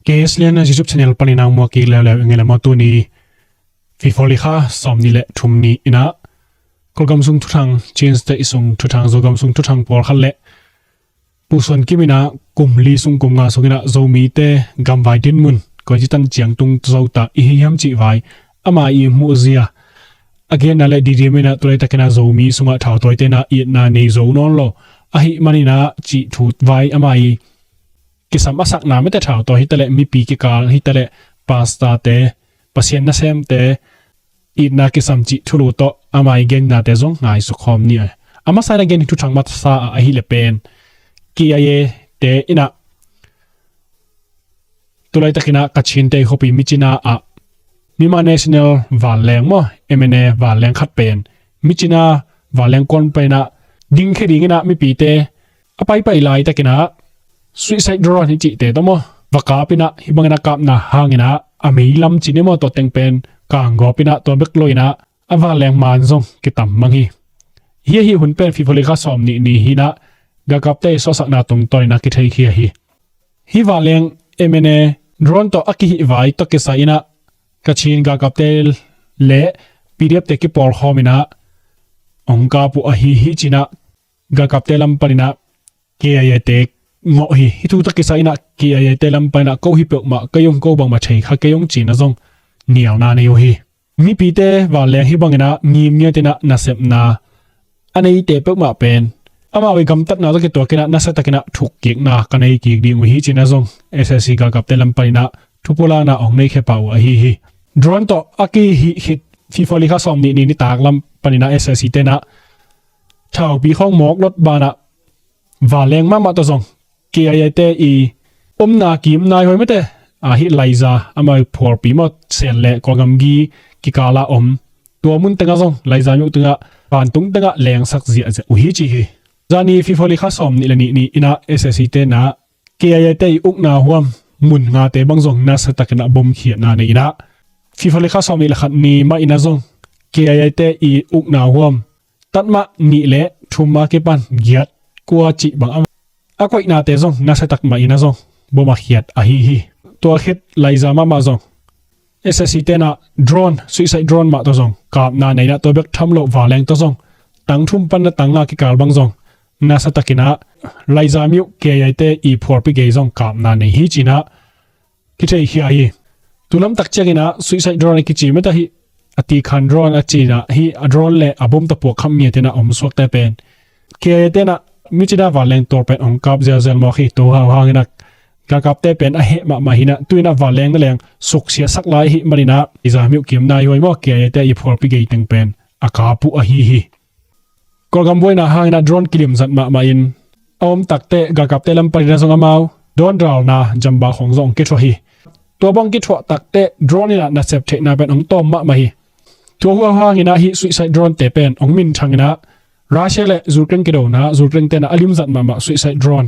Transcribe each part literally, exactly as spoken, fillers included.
K S Lian YouTube channel panin a muak kik leuleu i ngei le maw. Tuni February kha sawm nih le thum ni in ah Kawlgam sung thuthang, Chin State sung thuthang, Zogam sung thuthang pawlkhat le Pu Suan Kim in ah kum li sung, kum nga sung in ah Zomite gamvai dinmun koi ci tan ciang tung zo ta i hi hiam cih vai ama i hmuhzia a genna le didim in ah tu laitakin ah Zomi sungah thautawite in ah itna nei zo nawn lo ahih manin ah cih thu vai ama i kisam a sakna mite thautawi hi ta leh, mipi kikal hi ta leh, pastorte, Pasian nasemte itna kisam cih thulu tawh ama i gennate zong ngaihsuk khawm ni. A masa in a gen hi thuthang masa ah ahih leh pen K I A te in ah tu laitakin ah Kachinte khuapi Myitkyina ah Myanmar National vanleng maw, M N A vanleng khat pen Myitkyina vanleng kuan panin ah dingkhia dingin ah mipite a paipai laitakin ah suicide drone i cihte tawh maw, va kap in ah, hih bangin a kapna hangin ah a mei lam ci ni maw, tua teng pen kanggawp in ah, tua bek lo in ah a vanleng man zong kitam mang hi. Hih ahih hun pen February kha sawm nih ni hi in ah galkapte suahsakna tungtawn in ah kitheikhia hi. Hih vanleng M N A drone tawh a kihih vai tawh kisai in ah Kachin galkapte le P D F te kipawlkhawm in ah hong kap uh ahi hi ci in ah galkapte lam panin ah K I A te ngawh hi. Hih thu tawh kisai in ah K I A te lam panin ah ko hi peuhmah, kei ung, ko bangmah thei kha kei ung ci in ah zong nialna nei uh hi. Mipite vanleng hih bangin ah ngim ngiat in ah nasepna a neite peuhmah pen amau i gamtatna tawh kituakin ah nasiatakin ah thukkikna ka nei kik ding uh hi ci in ah zong S A C galkapte lam panin ah thupulakna hong neikhia pah uh ahi hi. Drone tawh a kihih khit February kha sawm nih ni nitak lam panin ah S A C te in ah thaupi khawng mawk lot banah vanleng mahmah tawh zong K I A te i omna kim naihuai mite, a, hih laiza amau i phualpi maw, Sen le Kawlgamgi kikala om tua mun tengah zong laiza miuh tengah vantung tengah lengsak ziahziah uh hi ci hi. Zani February kha sawm nih le nih ni in ah S A C te in ah K I A te i ukna huam mun ngate bang zong nasiatakin ah bomkhiatna nei in ah February kha sawm nih le khat ni mah in ah zong K I A te i ukna huam tatmah nih le thum a kipan giat kua cih bang a, a koihnate zong nasiatak mah in ah zong bom a khiat ahi hi. Tua khit laiza mahmah zong S A C te in ah drone, suicide drone mah tawh zong kapna nei in ah tua bek tham lo vanleng tawh zong tang thum pan a tang nga kikal bang zong nasiatakin ah laiza miuh K I A te i phualpi gei zong kapna nei hi ci in ah kitheikhia hi. Tu lamtak ciangin ah suicide drone a kici mete hi, a tikhan drone a ci in ah hi, a drone le a bom tawh puak kham ngiat in ah om suakte pen K I A te in ah Myitkyina vanleng tual pen hong kap zelzel mawk hi. Tua hau hangin ah galkapte pen a heh mahmah hi in ah tu in ah vanleng na leng suksiasak lai ahih manin ah i zamiuh kim naihuai maw, K I A te i phualpi gei teng pen a kap uh ahi hi. Kawlgam buaina hangin ah drone kilimzat mahmah in a om takteh galkapte lam panin ah zong amau drone ralna jamba khawng zong kithuah hi. Tua bang kithuah takteh drone in ah nasep theihna pen hong tawm mahmah hi. Tua hua hangin ah hih suicide drone te pen hong minthang in ah Russia le Ukraine kidona, Ukraine te in ah a limzat mahmah suicide drone.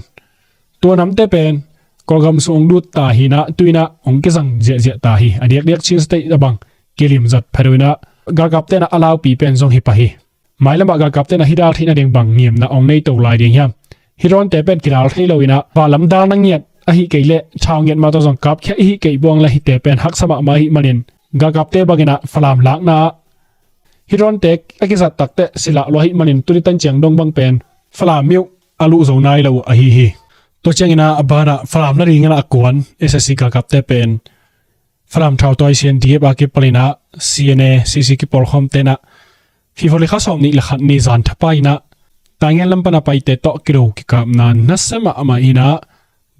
Tua namte pen Kawlgam sung hong lut ta hi in ah tu in ah hong kizang ziahziah ta hi. A diakdiak Chin State a bang kilimzat pha deuh in ah galkapte in ah a laupi pen zong hi pah hi. Mailamah galkapte in ah hih dal theihna ding bang ngimna hong nei to lai ding hiam? Hih drone te pen kidal thei lo in ah vanlam dal na ngiat ahih kei leh thau ngiat mah tawh zong kapkhia i hih kei buang le hihte pen haksa mahmah ahih manin galkapte bangin ah Falam lakna ah hih drone te a kizat takteh silah lua ahih manin tuni tan ciang dong bang pen Falam miuh a luh zo nai lo uh ahi hi. Tua ciangin ah a banah Falam la dingin ah a kuan S A C galkapte pen Falam thautawi C N D F a kipalin ah C N A, C C kipawlkhawmte in ah February kha sawm nih le khat ni zan thapai in ah Taingen lam pan a paite tawh kilo kikapna nasia mahmah in ah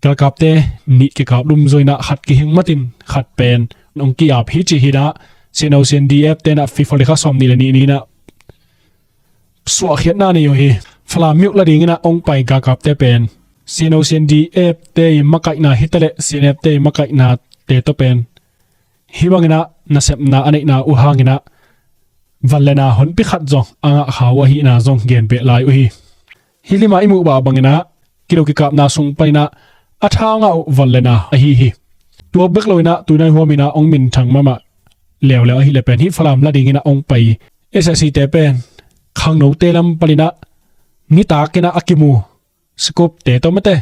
galkapte nih kikap lumzo in ah khat kihing matin khat pen hong ki-ap hi ci hi in ah C N O C N D F te in ah February kha sawm nih le nih ni in ah suahkhiatna nei uh hi. Falam miuh la dingin ah hong pai galkapte pen C N O C N D F te i makaihna hi ta leh C N F te i makaihnate tawh pen hih bangin ah nasepna a neihna uh hangin ah vanlena honpi khat zong a ngah kha uh ahihna zong gen beh lai uh hi. Hih lim ah i muh bah bangin ah kilo kikapna sung panin ah a tha ngah uh vanlena ahi hi. Tua bek lo in ah tu nai huam in ah hong minthang mahmah leuleu ahih leh pen hih Falam la dingin ah hong pai S A C te pen khangnote lam panin ah nitak in ah a kimu sikupte tawh mete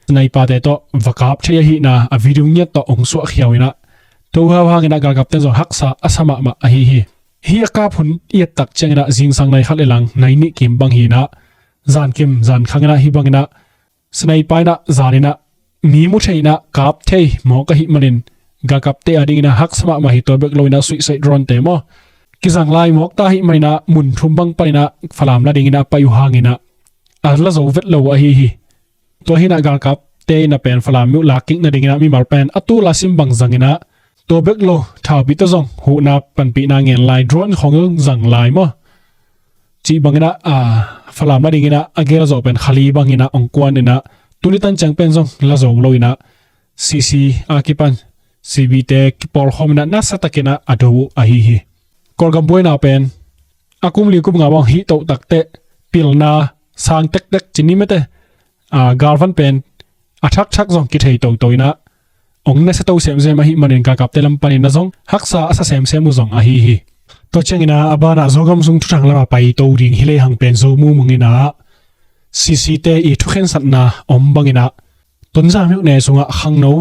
sniper te tawh va kap thei ahihna a video ngiat tawh hong suahkhia uh inah, tua uh hau hang inah galkapte zong haksa a sa mahmah ahi hi. Hih a kap hun i et tak ciang inah zingsang nai khat le lang nai nih kim bang hi inah, zan kim zan khang inah hih bang inah sniper inah zan inah mi mu thei inah kap thei mawk ahih manin galkapte a ding inah haksa mahmah hi. Tua bek lo inah suicide drone te maw, kizang lai mawk ta ahih man inah mun thum bang pan inah Falam la ding inah pai uh hang inah a la zo vet lo uh ahi hi. Tua hi inah galkapte inah pen Falam myo lak kik nading inah mimal pen a tul a sim bang zang inah, tua bek lo thaupi tawh zong huhna panpihna ngen lai, drone khawng zong zang lai maw, cih bang inah, a, Falam la ding inah a gel zawh pen Khali bang inah hong kuan inah, tuni tan ciang pen zong la zo lo inah, CC a kipan CB te kipawlkhawm inah nasa tak inah a do uh ahi hi. Kawlgam buaina pen a kum li kum nga bang hih toh takteh pilna sang tektek ci ni mete, a, galvan pen a thakthak zong kithei toto inah hong nasia to semsem ahih manin galkapte lam pan inah zong haksa a sa semsem uh zong ahi hi. Tua ciang inah a banah Zogam sung thuthang lamah pai to ding hi lehang pen Zo mumung inah CC te i thukhensatna om bang inah Tonzang myo ne sungah khangno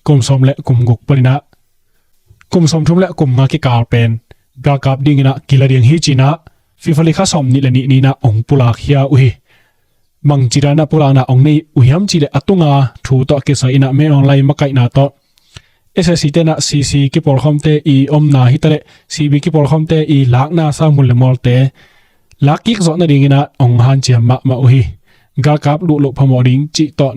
kum sawm le kum guk pan inah kum sawm thum le kum nga kikal pen galkap ding inah kila ding hi ci inah February kha sawm nih le nih ni inah hong pulak khia uh hi. Bangci dan a pulakna hong nei uh hiam cih leh a tunga thu tawh kisai inah Min Aung Hlaing makaihna tawh SAC te inah CC kipawlkhawmte i omna hi ta leh CB kipawlkhawmte i lakna sa mun le mualte lak kik zawh nading inah hong hanciam mahmah uh hi. Galkap luh loh phamawh ding cih tawh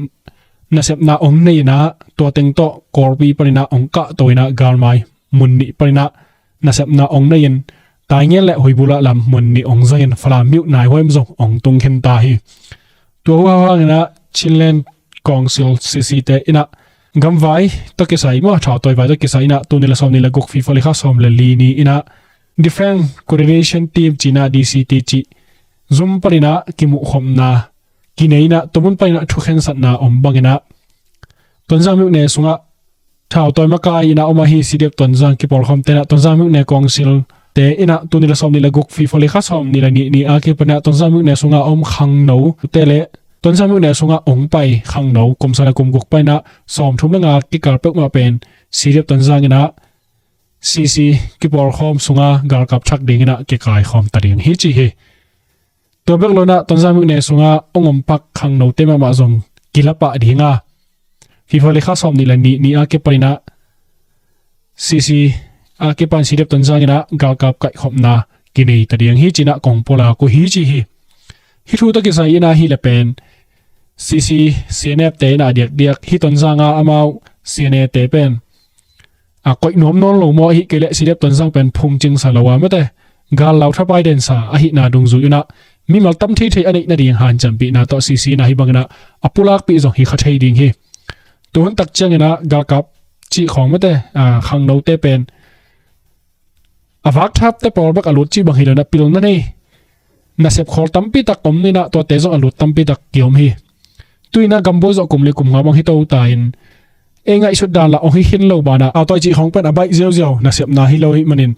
nasepna hong nei inah tua teng tawh Kawlpi pan inah hong kahto inah galmai mun nih pan inah nasepna hong nei in Taingen le Huibula lam mun nih hong zang in Falam myo nai huai zong hong tung khin ta hi. Tua uh hau hang inah Chinland Council CC te inah gamvai tawh kisai maw, thautawi vai tawh kisai inah tul nih le sawm nih le guk February kha sawm le li ni inah Defense Coordination Team ci inah DCT cih zum pan inah kimuhkhopna kinei inah tua mun pan inah thukhensatna om bang inah Tonzang myo ne sungah thautawi makai inah om ahi CDF Tonzang kipawlkhawmte inah Tonzang myo ne council te inah tul nih le sawm nih le guk February kha sawm nih le nih ni a kipan inah Tonzang myo ne sungah om khangno te le Tonzang myo ne sungah hong pai khangno kum sawm le kum guk pan inah sawm thum le nga kikal peuhmah pen CDF Tonzang inah CC kipawlkhawm sungah galkap thak ding inah kikaikhawm ta ding hi ci hi. Tua bek lo inah Tonzang myo ne sungah hong om pak khangnote mahmah zong kila pah ding a, February kha sawm nih le nih ni a kipan inah CC a kipan CDF Tonzang inah galkap kaihkhopna kinei ta ding hi ci inah kong pulak uh hi ci hi. Hih thu tawh kisai inah hih le pen CC CNF te inah a diakdiak hih Tonzang a amau CNA te pen a koih nuam nawn lo maw, ahih kei leh CDF Tonzang pen phungcing sa lo a mete, gal lau thapai den sa ahihna dungzui inah mimal tam theithei a neih nading hanciampihna tawh CC inah hih bang inah a pulakpih zong hi kha thei ding hi. Tua hun tak ciang inah galkap cih khawng mete, a, khangnote pen a vakthapte pawl bek a lut cih bang hi lo inah pilna nei nasep khawl tampi tak om inah tuate zong a lut tampi tak kiom hi. Tu inah gambuai zawh kum li kum nga bang hi to ta in ei ngaihsut dan lah hong hi khin lo banah a tawi cih khawng pen a baih ziauziau nasepna hi lo ahih manin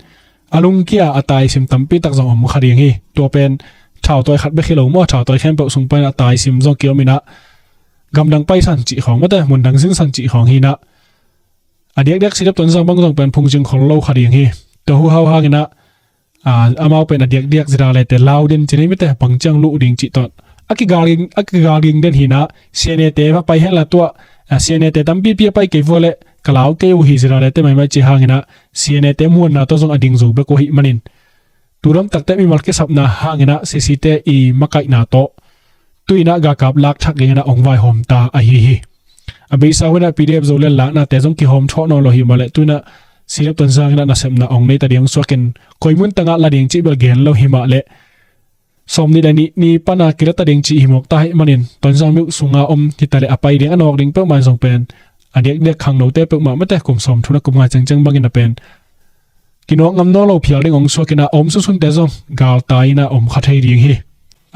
a lungkia a taisim tampi tak zong om kha ding hi. Tua pen thautawi khat bek hi lo maw, thautawi khempeuh sung pan a taisim zong kiom inah gamdang paisan cih khawng mete, mundang zinsan cih khawng hi inah a diakdiak CDF Tonzang bang zong pen phungcing khol lo kha ding hi. Tua uh hau hang inah, a, amau pen a diakdiak Zirale te lau den ci ni mete, bang ciang luh ding cih tawh a kigal ging, a kigal ging den hi inah CNA te va pai hen la tuah, a, CNA te tampipi a pai kei vua leh ka lau kei uh hi Zirale te maimai ci hang inah CNA te muanna tawh zong a ding zo bek uh ahih manin tu dom takte mimal kisapna hang inah CC te i makaihna tawh tu inah galkap lak thak ding inah hong vaihawm ta ahi hi. A beisa hun ah PDF Zoland laknate zong kihawm thawh nawn lo hi mah leh tu inah CDF Tonzang inah nasepna hong nei ta ding suakin koi mun tangah la ding cih bel gen lo hi mah leh sawm nih le nih ni pana kila ta ding cih hi mawk ta ahih manin Tonzang myo sunga om hi ta leh a pai ding a nawk ding peuhmah in zong pen a diakdiak khangnote peuhmah mete kum sawm thum le kum nga cengceng bangin a pen kinawk ngam nawn lo phial ding hong suak inah a om sunsunte zong galtai inah om kha thei ding hi.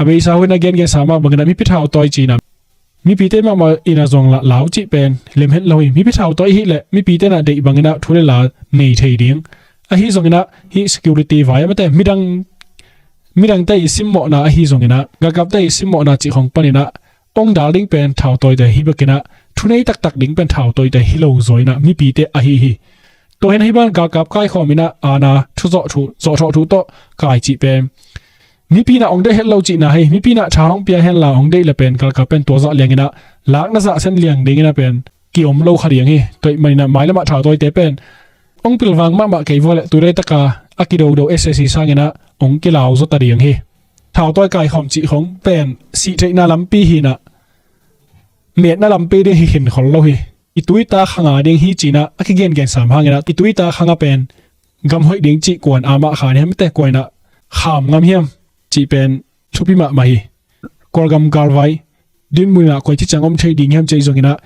A beisa hun a gengensa mah bang inah mipi thautawi ci inah mipite mahmah inah zong lah lau cih pen lemhet lo hi. Mipi thautawi ahih leh mipite inah deih bang inah thu le la nei thei ding. Ahi zong inah hih security vai a mete midang, midangte i simmawhna ahi zong inah galkapte i simmawhna cih khawng pan inah hong dal ding pen thautawite hi bek inah thunei taktak ding pen thautawite hi lo zaw inah mipite ahi hi. Tua hi inah hih ban galkap kaikhawm inah aana thu zawh thu zawh thawh thu tawh kai cih pen mipi inah hong deih het lo cihna hi. Mipi inah tha hong pia henla hong deih le pen galkap pen tua zah liang inah lakna zah sen liang ding inah pen kiom lo kha ding hi. Tua ahih man inah mailamah thautawite pen hong pilvang mahmah kei vua le tu laitaka a kidodo S A C sang inah hong kilau zaw ta ding hi. Thautawi kaikhawm cih khong pen sih theihna lampi hi inah metna lampi ding hi khin khol lo hi. I tuita khanga ding hi ci inah a kigengen sam hang inah i tuita khanga pen gam hoih ding cih kuan amah khan hiam te kuan inah kham ngam hiam cih pen thupi mahmah hi. Kawlgam galvai dinmun inah koici ciang om thei ding hiam cih zong inah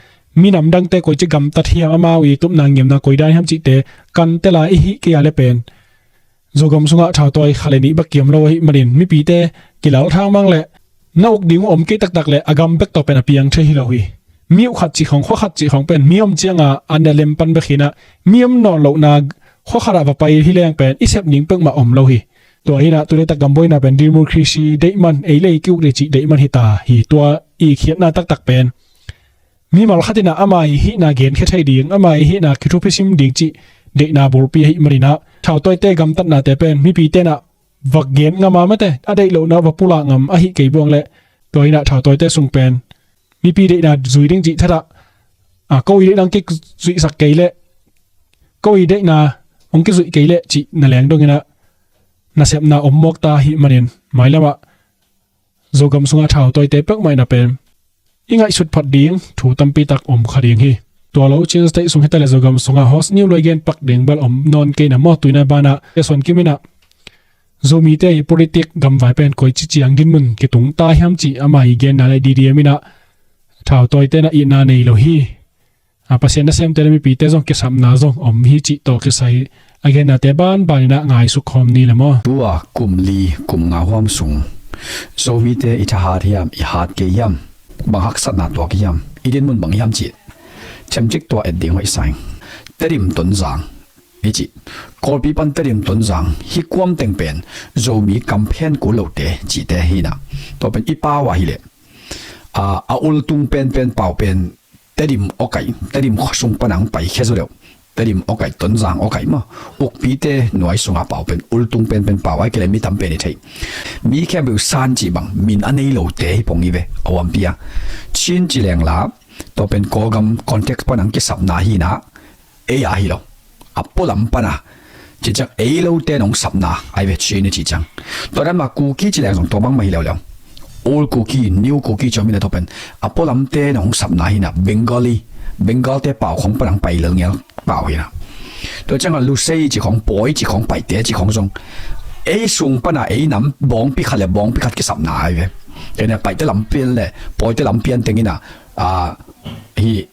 minam dangte koici gamtat hiam amau i tupna ngiamna koi dan hiam cihte kan tel a i hih kei a le pen Zogam sungah thautawi kha le nih bek kiam lo ahih manin mipite kilal thang mang le na uk ding uh om kei taktak le a gam bek tawh pen a piang thei hi lo hi. Mi uh khat cih khong khua khat cih khong pen mi om cianga an a lem pan bek hi inah mi om nawn lohna khua khatah va pai hi leng pen i sep ning pek mah om lo hi. Tua hi inah tu laitak gam buaina pen democracy deih man ei le ei ki uk ding cih deih man hi ta hi. Tua i khiatna taktak pen mimal khat inah ama i hihna genkhia thei ding ama i hihna kithupisim ding cih deihna bulpi ahih man inah thautawite gamtatnate pen mipite inah va gen ngam a mate a deih lohna va pulak ngam ahih kei buang le tua hi inah thautawite sung pen mipi deihna zui ding cih thatah a ko i deihna hong kizuihsak kei le ko i deihna hong kizuih kei le cih na leng dong inah nasepna om mawk ta ahih manin mailamah Zogam sungah thautawite pek mah inah pen i ngaihsut phat ding thu tampi tak om kha ding hi. Tua lo Chin State sung hi ta le Zogam sungah host niu luai gen pak ding bel om nawn kei inah maw tu inah banah K Suan Kim inah Zomite i politik gamvai pen koici ciang dinmun kitung ta hiam cih ama i genna le D D M inah thautawite inah itna nei lo hi. A Pasian nasemte le mipite zong kisapna zong om hi cih tawh kisai a gennate banban inah ngaisuk khawm ni le maw? Tua kum li kum nga huam sung Zomite i thahat hiam i hat kei hiam? Bang haksatna tuak hiam? I dinmun bang hiam cih themcik tua et ding hoih sa ing. Tedim Tonzang i cih Kawlpi pan Tedim Tonzang hi kuam teng pen Zomi kamphen kul lote cihte hi inah tua pen i pau ah hi leh a ultung penpen pau pen Tedim awkaih Tedim sung pan ang pai khia zaw deuh. Tedim awkaih Tonzang awkaih maw ukpite nuai sunga pau pen ultung penpen pau ai kei le mi tam pen i theih mi khempeuh san cih bang min a nei lote hi pong hi ve a uampi a Chin ci leng la tua pen Kawlgam context pan ang kisapna hi inah ei a hi lo a pualam pana ci ciang ei lote nong sapna ai ve Chin i ci ciang tua dan ma Kuki ci leng zong tua bang mah hi leuleu. Old Kuki, New Kuki ci om inah tua pen a pualamte nong sapna hi inah Bengali Bengalte pau khong pan ang pai lel ngel pau hi inah tua ciangah Lusei ci khong Pawi ci khong Paite ci khong zong ei sung pana ei nam bawngpi khat le bawngpi khat kisapna ai ve. Kei inah Paite lam pian le Pawite lam pian teng inah a hi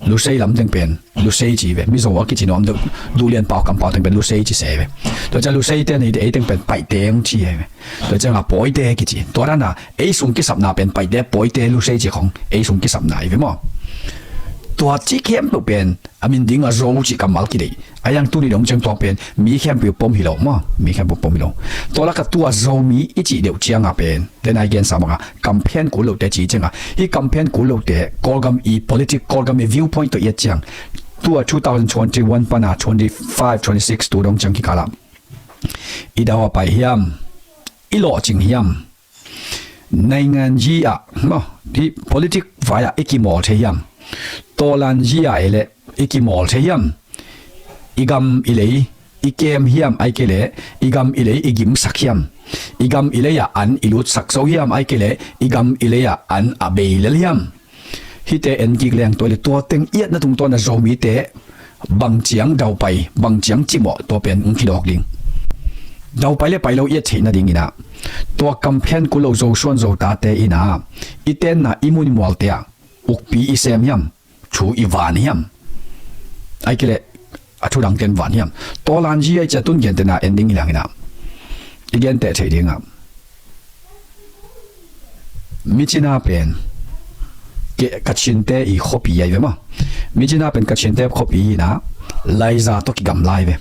Lusei lam teng pen Lusei ci ve. Mizo a kici nuam deuh Duhlian pau kam pau teng pen Lusei ci se ve. Tua ciang Lusei te nei ei teng pen Paite ang ci ve. Tua ciang a Pawite kici tua dan a ei sung kisapna pen Paite Pawite Lusei ci khong ei sung kisapna hi ve maw? Tua ci khempeuh pen a min ding a Zo ci kammal kideih a yang tuni dong ciang tua pen mi khempeuh pom hi lo maw? Mi khempeuh pom hi lo. Tua laka tua Zomi i cih deuh cianga pen tena i gensa banga kamphen kul lote ci cianga hi kamphen kul lote Kawlgam i politic Kawlgam i viewpoint tawh i et ciang tua two thousand twenty-one pana twenty-five twenty-six tu dong ciang kikala i dau a pai hiam? I lawhcing hiam? Naingan yi ah maw hi politic vai ah i kimawl thei hiam? Tawlan yi ah e le i kimawl thei hiam? I gam i lei i kem hiam ai kei le i gam i lei i gimsak hiam? I gam i lei ah an i lutsak zo hiam ai kei le i gam i lei ah an a bei lel hiam? Hihte en kik leng tua le tua teng iatna tungtawn a Zomite bang ciang daupai bang ciang cimawh tua pen ung kidawk ding. Daupai le pai lo iat theih nading inah tua kamphen kul lo Zosuan Zotate inah i tenna i mun i mualte ah ukpi i sem hiam? Thu i van hiam? Ai kei le a thu dangten van hiam? Tawlan yi ai cia tun gentena en ding i lang inah i genteh theih dingah Micina pen Kachinte i khuapi ai ve maw? Micina pen Kachinte khuapi inah Laiza tawh kigam lai ve.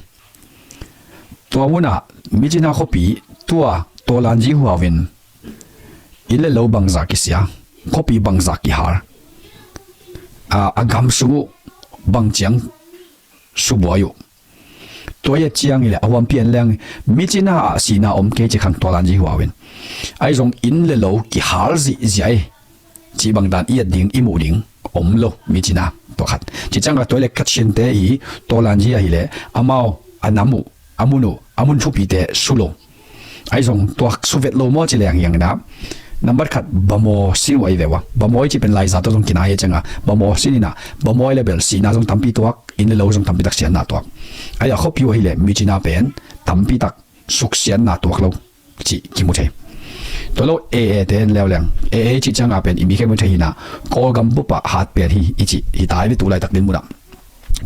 Tua munah Micina khuapi tua Tawlan yi huau in inn le lo bangzah kisia, khuapi bangzah kihal. a, a gam sung uh bang ciang subuai uh. Tua i et ciang hileh a huampi en leng, mi cina ah sihna om kei ci khang Tolanji huau in. Ahi zong inn le lo kihal zihziah hi. Cih bang dan i et ding, i muh ding om lo, mi cina tua khat. Ci ciang a tua hileh Kachinte i Tolanji ahileh amau a nam uh, a mun uh, a mun thupite su lo. Ahi zong tua su vet lo maw ci leng hiang ina, nambat khat bamaw sin uh ahi ve ua. Bamaw i cih pen laiza tawh zong kinai hi ciang a, bamaw sin ina, bamaw i le bel sihna zong tampi tuak, inn le lo zong tampi tak siatna tuak. Ahi a khuapi uh ahileh mi cina pen tampi tak suksiatna tuak lo cih kimu thei. Tua lo A A te en leu leng, A A i cih ciang a pen i mi khempeuh thei hi ina, Kawlgam bup ah hat pen hi i cih hi tai ve tu laitak din mun ah.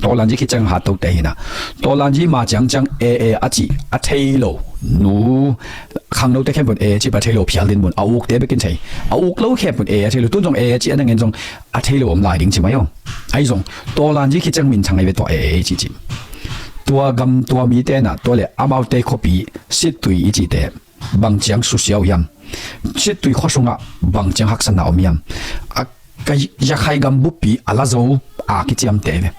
Tolanji khit ciang hat tote hi ina. Tolanji ma ciang ciang A A a cih a thei lo, nu khangnote khempeuh A A cih pen a thei lo phial din mun, a ukte bekin thei. A uk lo khempeuh A A a thei lo, tun zong A A cih a na ngen zong a thei lo om lai ding ci mai aw. Ahi zong Tolanji khit ciang minthang ahi ve tua A A i cih cih. Tua gam tua mite na, tua le amaute khuapi Sittui i cihte bang ciang susia uh hiam? Sittui khua sungah bang ciang haksatna om hiam? A ka Yakhai gam buppi a la zo a kiciamte ve.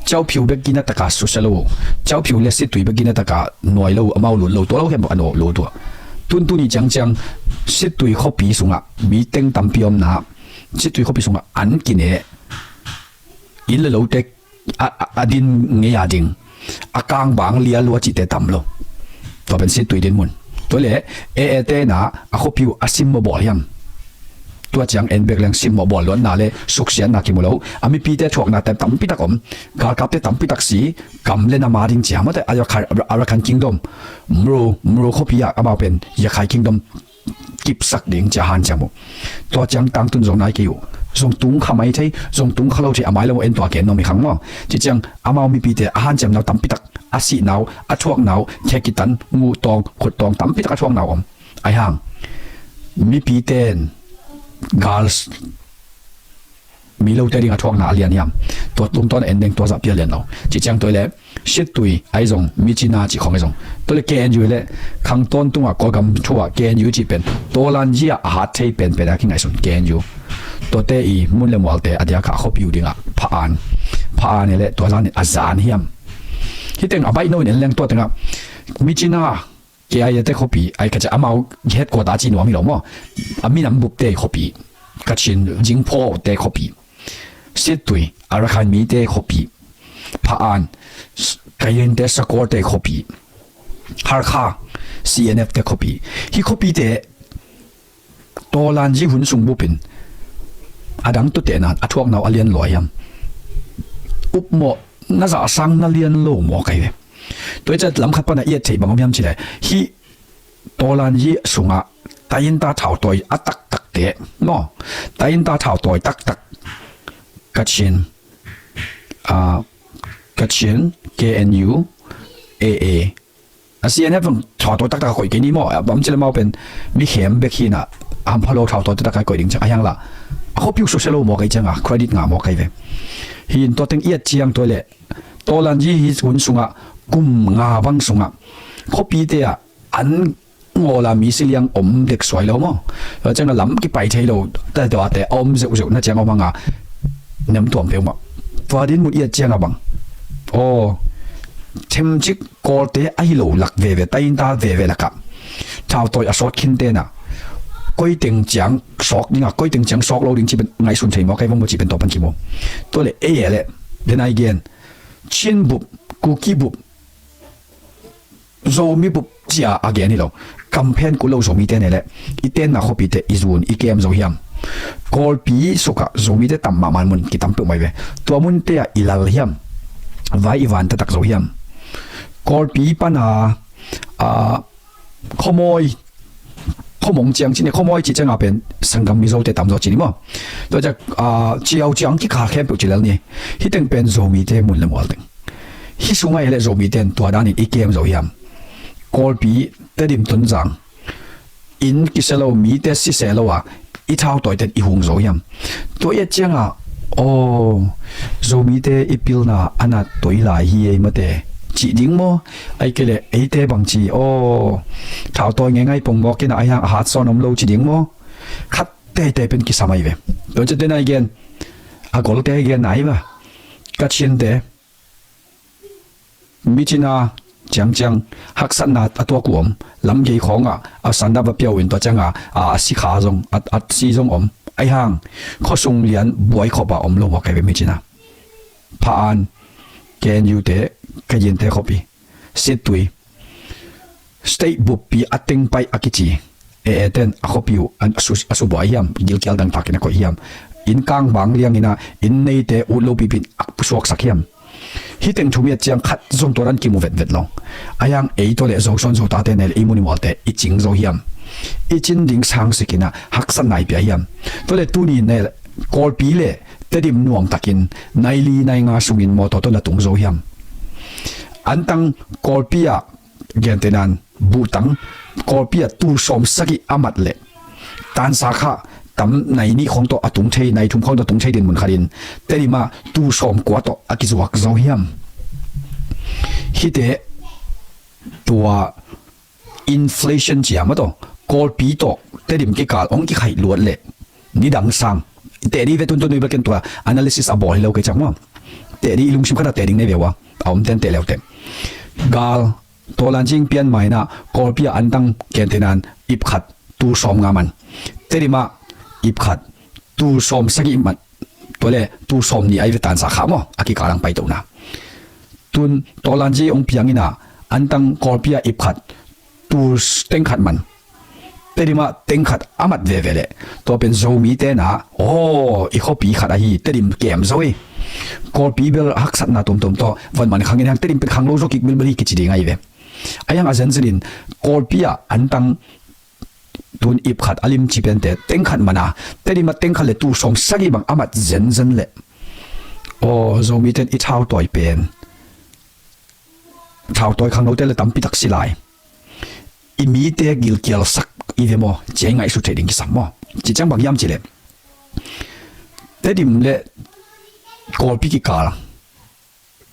Ciauphiu bek gina taka susia lo uh. Ciauphiu le Sittui bek gina taka nuai lo uh, amau lut lo, tua lo khempeuh a nuah lut uh. Tuntuni ciangciang Sittui khuapi sungah mi teng tampi omna, Sittui khuapi sungah an kine, inn le lote a, a, a din ngei a ding, a kangbang lial lua cihte tam lo. Tua pen Sittui din mun. Tua le A A te na a khuapi uh a simmawh bawl hiam? Tua ciang en bek leng simmawh bawl luatna le suksiatna kimu lo. A mipite thuaknate tampi tak om. Galkapte tampi tak si, kam le na ma ding cia mate, a Yakhai, Arakan Kingdom. Mro, Mro khuapi ah amau pen Yakhai Kingdom kipsak ding cia hanciam uh. Tua ciang tangtun zong nai kei uh. Zong tung kha mai thei, zong tung kha lo thei, a mai lo en tua ken nuam hi khang maw. Ci ciang amau mipite a hanciamna uh tampi tak, a sihnau, a thuaknau, khe kitan, nguh tawng, khut tawng tampi tak a thuaknau om. Ahi hang mipiten gal mi lote ding a thuakna a lian hiam? Tua tungtawn a en deng tua zah pia lian lo. Ci ciang tua le Sittui ahi zong, mi cina cih khong ahi zong. Tua le K N U le khang tawntungah Kawlgam thu ah K N U cih pen Tolanji ah a hat thei penpen a kingaihsun K N U. Tuate i mun le mualte a diakha a khuapi uh dingah Pha An. Pha An le tua zanin a zan hiam? Hiteng a baih no in en leng tua tengah mi cina K I A te khuapi, ai ka cia amau headquarter ci nuam hi lo maw. A minam bupte khuapi, Kachin Jingpho te khuapi, Sittui, Arakan mite khuapi, Pha An, Kayinte Sakawlte khuapi, Harkha, C N F te khuapi. Hih khuapite Tolanji hun sung bupin a dang tua tehna a thuaknau a lian lua hiam? Upmawh na zahsang na lian lo maw kai ve. Tua i cia lam khat pana i et theih bang om hiam cileh, hih Tolanji sungah tainta thautawi a taktakte maw, tainta thautawi taktak Kachin, ah, Kachin, K N U, A A, a C N F ang thautawi taktak a koih kei ni maw. A bang cileh amau pen mi khem bek hi na, a hampha lo thautawi taktak a koih ding ciang a hiang la, a khuapi uh susia lo maw kai ciang a credit ngah maw kai ve. Hi in tua teng i et ciang tua le Tolanji hi hun sungah kum nga bang sungah khuapite ah an ngawla mi siliang om dek suai lo maw. Tua ciang a lam kipai thei lo, tua tuate a om zeuhzeuh na ciang om hanga nem tuam peuhmah. Tua din mun i et ciang a bang, aw, themcik Kawlte ahi lo lak veve, tainta veve lakah thautawi a sawt khinte na, koiteng ciang sawk dinga, koiteng ciang sawk lo ding cih pen ngaihsun thei maw kai vong maw cih pen tua pan kimu. Tua le ei e le, den ai gen, Chin bup, Kuki bup, Zomi bup cia a gen hi lo. Kamphen kul lo Zomite ne le i tenna khuapite i zun i kem zo hiam? Kawlpi sukah Zomite tam mahmah mun kitam peuh mai ve. Tua munte ah i lal hiam? Vai i van taktak zo hiam? Kawlpi pana, a, khuamawi, khuamong ciang cine, khuamawi cih cianga pen sanggam Mizote tamzaw cini maw. Tua ciang, a, ciau ciang kikha khempeuh ci lel ni. Hiteng pen Zomite mun le mual teng. Hih sungah i le Zomite in tua danin i kem zo hiam? Kawlpi, Tedim, Tonzang in kisia lo, mite sisia lo a i thautawite in i hung zo hiam? Tua i et cianga, aw, Zomite i pilna a na toi lai hi ei mate cih ding maw? Ai kei le eite bang ci, aw, thautawi ngeingai pongmawk ina a hiang a hat sawn om lo ci ding maw? Khat teitei pen kisam ahi ve. Tua ciang tena i gen, a golte genna hi va. Kachinte, Myitkyina ciangciang haksatna a tuak uh om, lamgei khawngah a sanda va pia uh in tua ciangah a, a sikha zong, a, a si zong om. Ahi hang khuasung lian buai khop a om lo mawk hi ve Myitkyina. Phah An, K N U te, Kayinte khuapi, Sittwe, state buppi a teng paih a kici, A A ten a khuapi uh a su, a subuai hiam, gilkial dangtakin a koih hiam, inn kang bang liangin ah inn neite ut lo pipin a pusuaksak hiam? Hih teng thum i et ciang khat zong tua dan kimu vetvet lo. Ahi hang ei tawh le Zosuan Zotate nei le i mun i mualte i cing zo hiam? I cin ding sangsikin ah haksatna i pia hiam? Tua le tuni nei le Kawlpi le Tedim nuamtakin nai li nai nga sungin mawtaw tawh na tung zo hiam? Antang Kawlpi ah gentehnan buhtang Kawlpi ah tul sawm sagih a mat leh tansa kha tam nai nih khawng tawh a tung thei, nai thum khawng tawh a tung thei din mun khatin Tedim ah tul sawm kua tawh a kizuak zo hiam? Hihte tua inflation ci a maw tawh, Kawlpi tawh Tedim kikal hong kikhaih luat leh nidang sang teh dih ve. Tuntun nui bek ken tua analysis a bawl hi lo kei ciang maw, teh dih, i lungsim khat a teh ding nei ve ua, a omten teh leuteh. Gal Tawlanci pian ma in ah Kawlpi ah antang gentehnan ip khat tul sawm nga man, Tedim ah ip khat tul sawm sagih man, tua le tul sawm nih ahi ve tansa kha maw, a kikal ang paitohna. Tun Tawlanci hong piang in ah antang Kawlpi ah ip khat tul teng khat man, Tedim ah teng khat a mat veve leh tua pen Zomite na, aw, i khuapi khat ahi, Tedim kem zo hi. Kawlpi bel haksatna tuamtuam tawh van man khang in hang, Tedim pen khang lo zo kik bilbil hi kici ding ahi ve. Ahi hang a zenzenin Kawlpi ah antang tun ip khat a limci pente teng khat man a, Tedim ah teng khat le tul sawm sagih bang a mat zenzen leh, aw, Zomite in i thautawi pen, thautawi khang lote le tampi tak si lai. I mite gilkialsak i ve maw, ci a i ngaihsut theih ding kisam maw. Ci ciang bang hiam ci leh, Tedim le Kawlpi kikal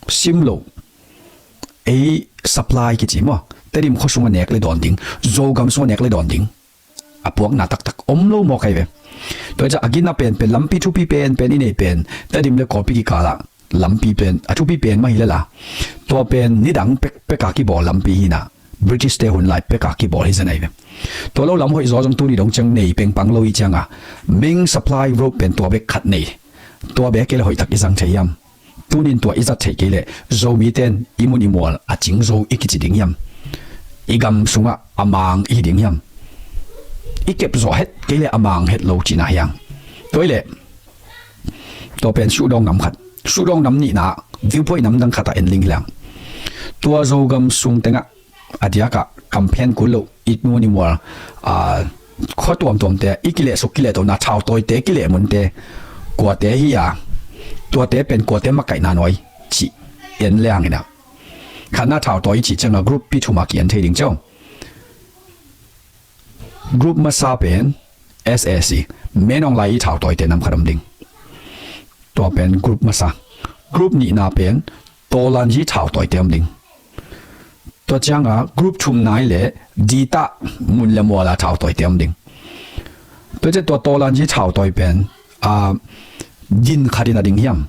sim lo, ei supply kici maw, Tedim khua sung a nek le dawn ding, Zogam sung a nek le dawn ding a puakna taktak om lo mawk ahi ve. Tua hi ciang a gina penpen, lampi thupi penpen i nei pen Tedim le Kawlpi kikal ah lampi pen a thupi pen mah hi lel a, tua pen nidang pekpek a kibawl lampi hi in ah, British te hun lai pek a kibawl hi zen ahi ve. Tua lo lam hoih zaw zong tuni dong ciang nei pengpang lo hi ciang a, main supply road pen tua bek khat nei, tua bek kei le hoih tak i zang thei hiam? Tunin tua i zat theih kei leh Zomite in i mun i mual a cing zo i kici ding hiam? I gam sungah a mang i hi ding hiam? I kep zawh het kei leh a mang het lo cihna hi hang. Tua hi leh tua pen Shuhdawng nam khat, Shuhdawng nam nihna, viewpoint nam dang khat ah en ling hi leng. Tua Zogam sung tengah a diakah campaign kul loh, i mun i mual, a, khua tuamtuamte i kilehsuk kilehtohna, thautawite kilehmunte kuate hi a, tuate pen kuate makaihna nuai cih en le hang in ah, khatna thautawi i cih ciangah group pi thum a ki-en thei ding ciau. Group masa pen S A C, Min Aung Hlaing i thautawite nam khat om ding. Tua pen group masa. Group nihna pen Tawlanci thautawite om ding. Tua ciangah group thumna hi leh Dita mun le mual a thautawite om ding. Tua ciang tua Tawlanci thautawi pen, a, din khat in a ding hiam?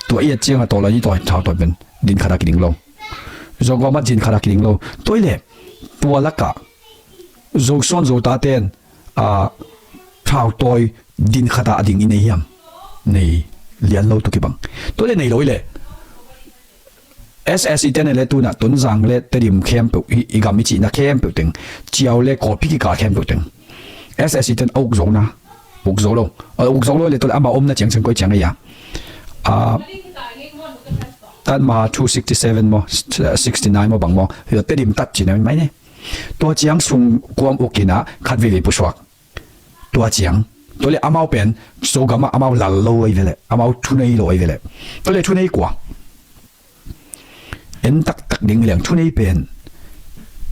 Tua i et ciangah Tawlanci thautawite pen din khat a kiding lo. Zogam ah din khat a kiding lo. Tua hi leh tua lakah Zosuan Zotate in, a, thautawi din khat a ding i nei hiam? Nei lian lo tuk hi bang. Tua le nei lo hi leh S A C te ne le tun ah Tonzang le Tedim khempeuh, i, i gam i cihna khempeuh teng, Ciau le Kawlpi kikal khempeuh teng S A C te in a uk zo na, uk zo lo. A uk zo lo le tua le amau omna ciangciang koi ciang a hi a, a, Tatma two sixty seven maw, sixty nine maw bang maw, hi lo Tedim tat cihna mai ne. Tua ciang sung kuam uk in ah khat veivei pusuak. Tua ciang, tua le amau pen Zogam ah amau lal lo ahi ve leh, amau thunei lo ahi ve leh. Tua le thunei kua? En taktak ding leng thunei pen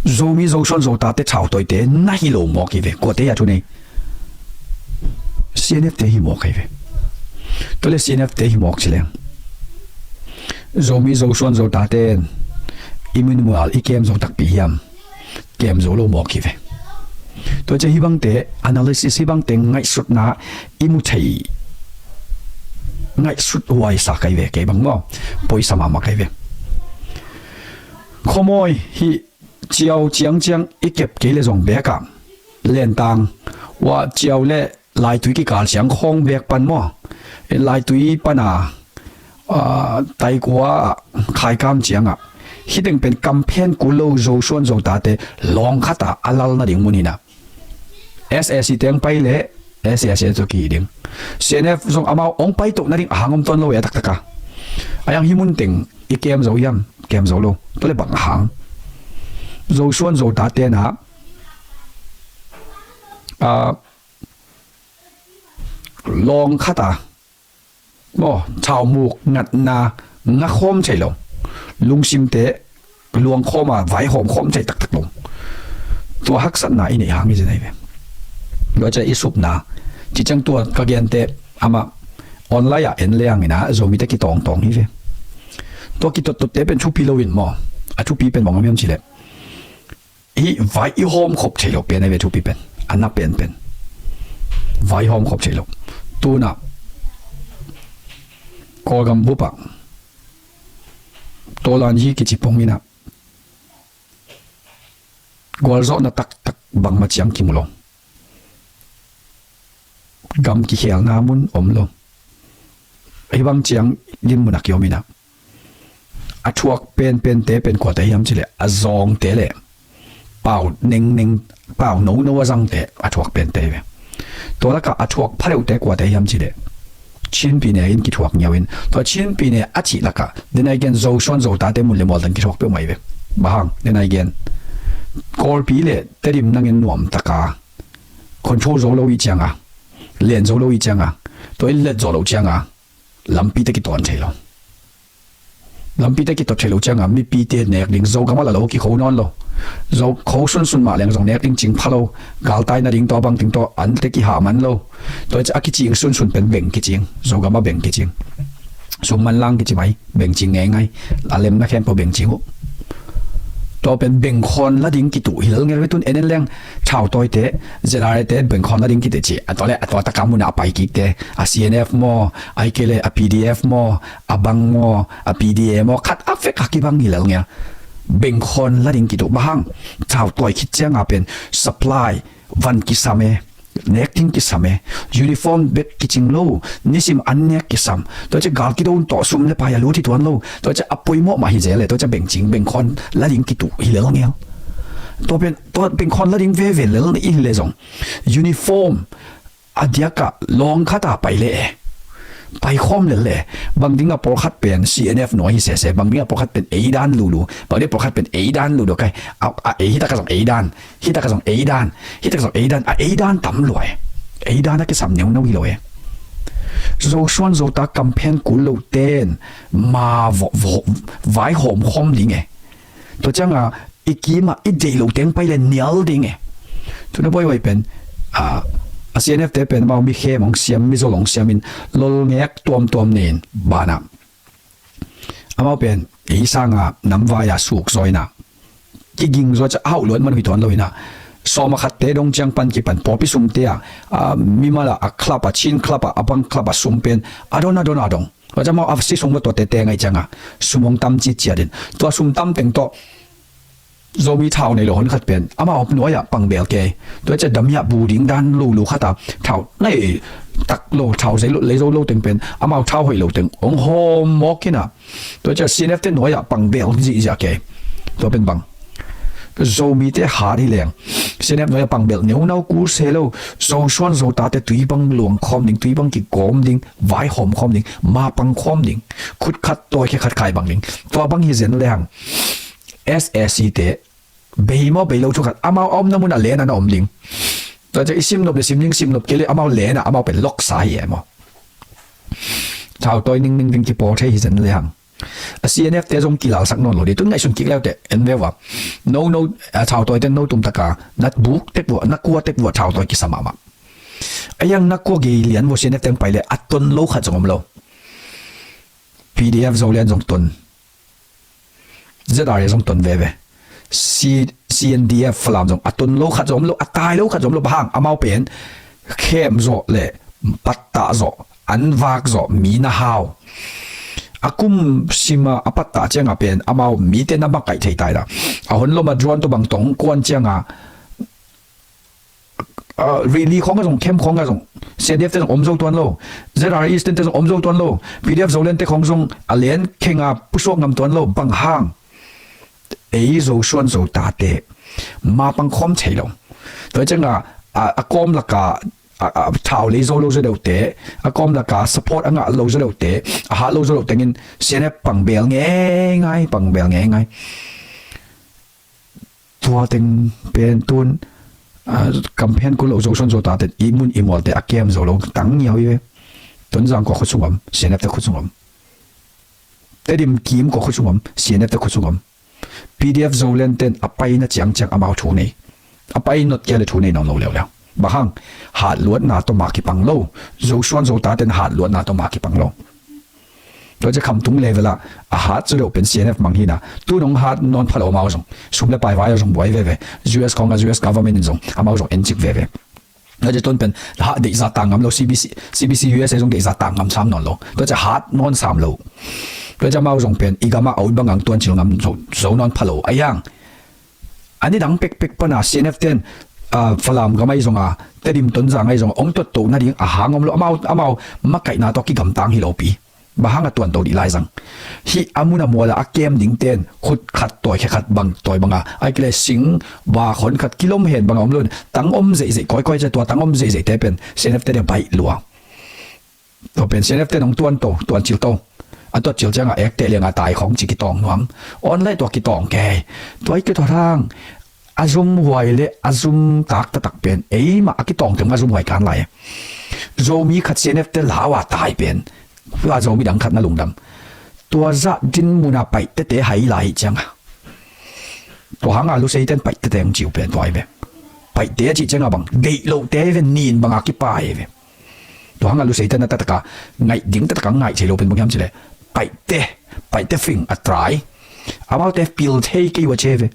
Zomi Zosuan Zotate thautawite na hi lo mawk hi ve. Kuate hi a thunei? C N F te hi mawk hi ve. Tua le C N F te hi mawk ci leng Zomi Zosuan Zotate in i mun i mual i kem zo takpi hiam? Kem zo lo mawk hi ve. Tua ciang hih bangte analysis, hih bangte ngaihsutna i mu thei ngaihsut huai sa kai ve, kei bang maw, poisa mahmah kai ve. Khuamawi hih ciau ciangciang i kep kei le zong bekah Lentang ua ciau le Laitui kikal ciang khawng bek pan maw, Laitui pana, ah, Taikua ah khaikam ciangah hih teng pen kamphen kul lo Zosuan Zotate lawng khatah a lal nading mun hinah. S A C teng pai le S A C tawh kihi ding. C N F zong amau hong paitoh nading a hang om tuan lo e a taktaka. A yang hih mun teng i kem zo hiam, kem zo lo. Tua le bang a hang. Zosuan Zotate na, ah, lawng khata maw, thaumuk ngatna ngakhawm thei lo. Lungsimte luangkhawm a vaihawm khawm thei taktak lo. Tua haksatna i neih hang i zi nei ve. Tua ciah i supna ci ciang tua ka gente amah online ah en le hang inah Zomite kitawngtawng hi ve. Tua kitottotte pen thupi lo in maw, a thupi pen bang om hiam cileh hih vai i hawm khop thei lo pen a ve thupi pen. A na penpen vai hawm khop thei lo. Tunah Kawlgam bupah Tolan hi kici pong inah gualzawhna taktak bangmah ciang kimu lo. Gam kikhelna mun om lo. Hih bang ciang din munah kiom inah a thuak penpente pen kuate hiam cileh a zawngte le pau nengneng, pau nono a zangte a thuak pente hi ve. Tua lakah a thuak phareuhte kuate hiam cileh Chin pyine in kithuak ngiau in, tua Chin pyine a cih lakah dena i gen Zosuan Zotate mun le mualtan kithuak peuhmah hi ve. Bang hang dena i gen Kawlpi le Tedim nangin nuamtaka control zo lo i cianga, len zo lo i cianga, tua in let zo lo cianga lampite kitawn thei lo. Lampite kitot thei lo cianga mipite nek ding, Zogam a la lo kikho nawn lo. Zo kho sunsun mah leng zong nek ding cing pha lo. Galtai nading tawh bangting tawh ante kihah man lo. Tua ciah a kicing sunsun pen beng kicing, Zogam a beng kicing. Sum manlang kici mai, beng cing ngeingai. A lemna khempeuh beng cing uh. Tua pen bengkhawn la ding kituh hi lel ngel ve tun en en leng. Thautawite, Z R A te bengkhawn la ding kituh ci a tua le a tua taka munah a pai kikte a C N F maw, ahih kei le a P D F maw, a bang maw, a P D A maw, khat a vek a kibang hi lel ngel. Bengkhawn la ding kituh bang hang, thautawi khit cianga pen supply van kisam e, nek ding kisam e, uniform bek kicing lo, nisim an nek kisam. Tua ciah gal kidon tawh sum le pai a lut hi tuan lo. Tua ciah a poimawh mah hi zel e, tua ciah bengcing bengkhawn la ding kituh hi lel ngel. Tua pen tua bengkhawn la ding veve lel i hi le zong uniform a diakah lawng khata pai le e, paikhawm lel le e. Bang dingah pawlkhat pen C N F nuai hi sese, bang dingah pawlkhat pen eidan lulu, bang dingah pawlkhat pen eidan lulu kai. A, a ei hi takah zong eidan, hi takah zong eidan, hi takah zong eidan, a eidan tam lua e. Eidan a kisam neuno hi lo e. Zosuan Zota kamphen kul lo ten ma vaihawm khawm ding e. Tua cianga i kimah i deih lo teng pai le nial ding e. Tuna buaihuai pen a, a C N F te pen amau mi khem hong siam, mi zol hong siamin lolngek tuamtuam nei-in banah amau pen ei sanga namvai a suk zawina kiging zaw ciah a hauh luat man uh hi tuan lo inah, sawm a khatte dong ciang pan kipan pawlpi sumte ah, a, mimal ah a club ah, Chin club ah, a bang club ah sum pen a don a don a dong. Tua ciah amau a si sung lo tuate te ngaih cianga sum hong tam citciat in tua sum tam teng tawh Zomi thau nei lo hon khat pen amau nuai ah pangbel kei. Tua ciah damiah bu ding dan lulu khat ah thau nei tak lo, thau zei lo, lei zo lo teng pen amau thau hoih lo teng hong hawm mawk inah. Tua ciah C N F te nuai ah pangbel zihziah kei. Tua pen bang Zomite hat hi leng C N F nuai ah pangbel neunau kul se lo. Zosuan Zotate tui bang luang khawm ding, tui bang kigawm ding, vaihawm khawm ding, mapang khawm ding, khut khat tawi khe khat khai bang ding. Tua bang hi zen lehang S A C te bei maw bei lo thu khat amau a omna munah len a na om ding. Tua ciah i simnop le sim ding, simnop kei le amau len ah amau pen loksa hi e maw. Thautawi ningning ding kipawl thei hi zen lehang a C N F te zong kilalsak nawn lo ding. Tun ngaihsun kik leute en ve uh a, no no, a thautawite no tumtaka na buk tek uh a, na kua tek uh a thautawi kisa mahmah. A yang na kua gei lian uh a C N F teng pai le a ton lo khat zong om lo. P D F Zoland zong ton, Z R A zong ton veve. C, C N D F Falam zong a ton lo khat zong om lo, a tai lo khat zong om lo. Bang hang? Amau pen khem zawh le pattah zawh an vak zawh mi na hau. A kum sima a pattah cianga pen amau mite na makaih thei tai dah. A hon loma drone tawh bang tawh hong kuan cianga, ah, Rili khawng a zong, Khem khawng a zong, C N F te zong om zo tuan lo. Z R A Eastern te zong om zo tuan lo. P D F Zoland te khawng zong a len khenga pusuak ngam tuan lo. Bang hang? Ei Zosuan Zotate ma pang khawm thei lo. Tua cianga, a, a kawm laka, a, a, thau lei zo lo zaw deuhte, a kawm laka support a ngah lo zaw deuhte, a hat lo zaw deuh tengin C N F pang bel ngeingai, pang bel ngeingai. Tua teng pen tun, a, campaign kul lo Zosuan Zotate i mun i mualte a kem zo lo tang ngiau i ve. Tonzang kua khut sung om, C N F te khut sung om. Tedim kim kua khut sung om, C N F te khut sung om. P D F Zoland ten a paina ciangciang amau thu nei. A pai not kia le thu nei nawn lo leuleu. Bang hang? Hatluatna tawh ma kipang lo. Zosuan Zota ten hatluatna tawh ma kipang lo. Tua cia khamtung level ah a hat zaw deuh pen C N F mang hi na. Tu nong hat nawn pha lo amau zong. Sum le pai vai a zong buai veve. U S khawng a U S government in zong amau zong en cik veve. Tua cia tuan pen hah deihzah tang ngam lo, C B C, C B C U S A zong deihzah tang ngam sam nawn lo. Tua cia hat nawn sam lo. Tua cia amau zong pen i gamah a ut bang ang tuan cil ngam zo, zo nawn pha lo. A yang. A ni dang pekpek pana C N F ten, ah, Falam gam ahi zonga, Tedim Tonzang ahi zonga, ong tuat toh nading a hang om lo. Amau, amau makaihna tawh kigamtang hi lopi. Bang hang a tuan to dih lai zang. Hih a mun a mual a a kem ding ten khut khat tawi khe khat bang tawi banga, ai kile sing va khon khat kilom hen banga om lo. Tang om zeihzeih kawikawi cia tua tang om zeihzeih te pen C N F te dia baih lua. Tua pen C N F te nong tuan to, tuan cil to. A tuat cil cianga ekte lianga tai khong ci kitawng nuam. On lai tua kitawng kei. Tua i kitawng hang. A zum huai le a zum tak taktak pen eimah a kitawng teng a zum huai kan lai. Zomi khat C N F te lau a tai pen, tua Zomi dang khat na lungdam. Tua zah din muna Paihte te hai lai cianga. Tua hanga Lusei ten Paihte te hong ciu pen tua i ve. Paihte a cih cianga bang deih loh te i ve, nin banga kipai i ve. Tua hanga Lusei ten a taktak a ngaih ding taktak a ngaih thei lo pen bang hiam cileh, Paihte, Paihte fing a try. Amaute pil thei kei ua ce ve.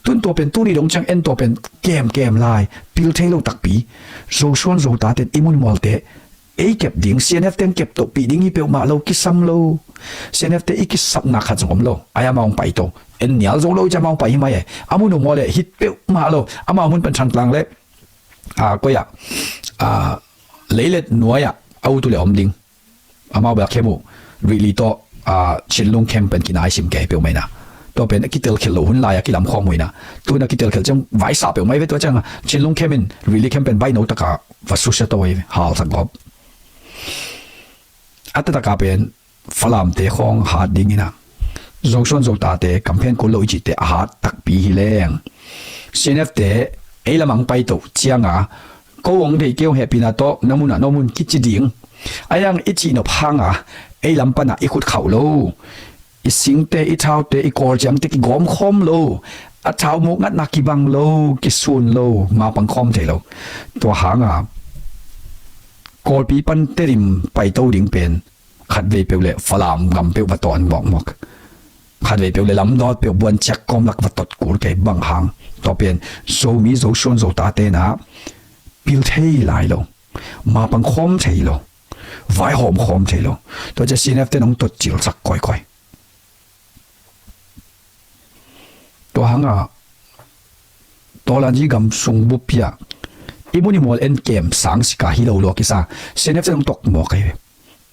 Tun tua pen tuni dong ciang en tua pen kem kem lai. Pil thei lo takpi. Zosuan Zota ten i mun mualte ei kep ding, C N F ten kep tohpih ding hi peuhmah lo, kisam lo. C N F te i kisapna khat zong om lo. Ai amau hong pai to. En nial zo lo i ci amau hong pai hi mai ai. A mun uh mual le hit peuhmah lo. Amau mun pen Thantlang le, ah, koi ah, ah, Leilet nuai ah a ut uh le om ding. Amau bel khem uh, Rili tawh, ah, Chinlung khem pen kinai sim kei peuhmah ina. Tua pen a kitelkhelh loh hun lai a kilam khawm uh ina. Tuna kitelkhelh ciang vaisa peuhmah i ve tua cianga. Chinlung khem in Rili khem pen baih no taka va susia to i ve, halsak gawp. A taktak a pen Falamte khawng hat ding ina. Zosuan Zotate campaign kul lo i cihte a hat takpi hi leng. C N F te ei lamang pai to cianga. Ko hong deih kei hong hehpihna tawh na munah na om un kici ding. A yang i cihnop hanga ei lam panah i khut khauh lo. I singte, i thaute, i kawlciamte kigawm khawm lo. A thau muk ngatna kibang lo, kisun lo, ma pang khawm thei lo. Tua hanga Kawlpi pan Tedim pai to ding pen khatvei peuh le Falam gam peuh va tawn mawkmawk. Khatvei peuh le lamdawt peuh buan ciak kawm lak va tot kul kei bang hang. Tua pen Zomi Zosuan Zota tena pil thei lai lo. Ma pang khawm thei lo. Vaihawm khawm thei lo. Tua cia C N F te nong tot cilsak kawikawi. Tua hanga Tawlanji gam sung bup pia i mun i mual en kem sang sika hi lo lua kisa. C N F te nong tok mawk ahi ve.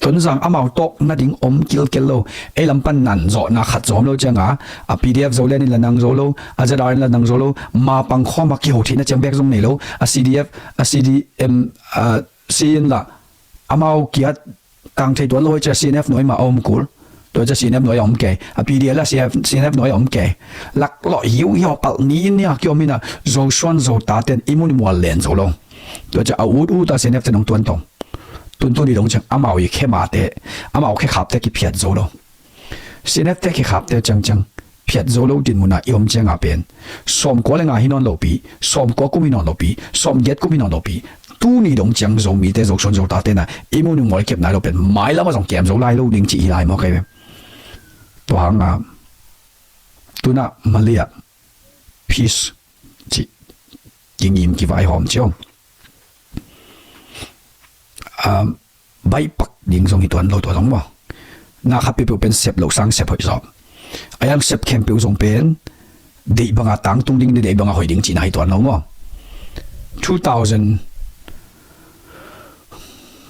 Tonzang amau tawk nading om kilkel lo. Ei lam pan nan zawhna khat zawm lo cianga a P D F Zoland in la nang zo lo, a Z R in la nang zo lo, ma pang khawma kiho theihna ciang bek zong nei lo. A C D F, a C D M, a, si in la amau kiat tang thei tuan lo hoi cia C N F nuai mah a om kul. Tua cia C N F nuai a om kei. A P D L a C N F, C N F nuai a om kei. Laklawh hiu hiau palh ni in nia kiom ina Zosuan Zota ten i mun i mual len zo lo. Tua cia a ut ut a C N F ten hong tuan tong. Tuntun i dong ciang amau i khemate, amau khekhapte kiphiat zo lo. C N F te khekhapte ciangciang phiat zo lo dinmuna i om cianga pen sawmkua le nga hi nawn lopi, sawmkua kum hi nawn lopi, sawmgiat kum hi nawn lopi. Tuni dong ciang Zomite Zosuan Zota tena i mun i mual kep nai lo pen mailama zong kem zo lai lo ding cih hi lai maw kai ve. Tua hanga tuna Malia peace cih kingim kivaihawm cio. Um, baihpak ding zong hi tuan lo tua zong maw. Na khat peuhpeuh pen sep loh sang sep hoih zaw. A yang sep khempeuh zong pen deih banga tangtung ding, deih banga hoih ding cihna hi tuan lo maw. Two thousand